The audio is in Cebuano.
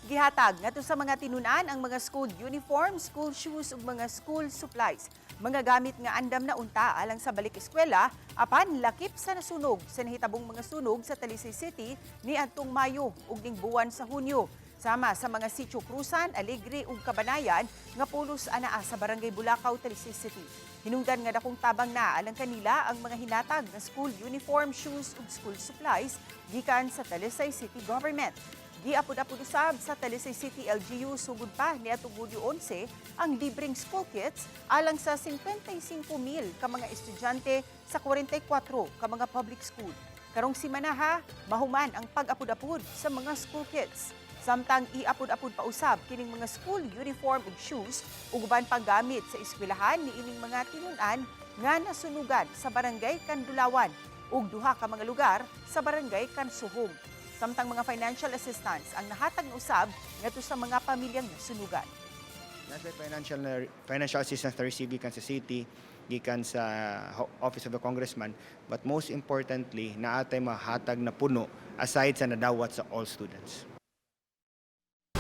Gihatag ngadto sa mga tinunan ang mga school uniform, school shoes ug mga school supplies. Mga gamit nga andam na unta alang sa balik eskwela apan lakip sa nasunog sa nahitabong mga sunog sa Talisay City ni adtong Mayo ug ning buwan sa Hunyo. Sama sa mga sitio Cruzan, Alegre ug Kabanayan nga pulos anaa sa Barangay Bulacau, Talisay City. Hinungdan nga dakong tabang na alang kanila ang mga hinatag nga school uniform, shoes ug school supplies gikan sa Talisay City Government. Giapod-apod usab sa Talisay City LGU sugod pa niadtong Hulyo 11 ang libreng school kits alang sa 55,000 ka mga estudyante sa 44 ka mga public school. Karong simanaha, mahuman ang pag-apod-apod sa mga school kits. Samtang iapod-apod pa usab kining mga school uniform ug shoes ug uban pang gamit sa eskwelahan niining mga tinun-an nga nasunugan sa Barangay Kandulawan ug duha ka mga lugar sa Barangay Kansuhong. Samtang mga financial assistance ang nahatag na usab ngadto sa mga pamilyang nasunugan. Nasa financial assistance na receive gikan sa city, gikan sa Office of the Congressman, but most importantly, naa tay mahatag na puno aside sa nadawat sa all students.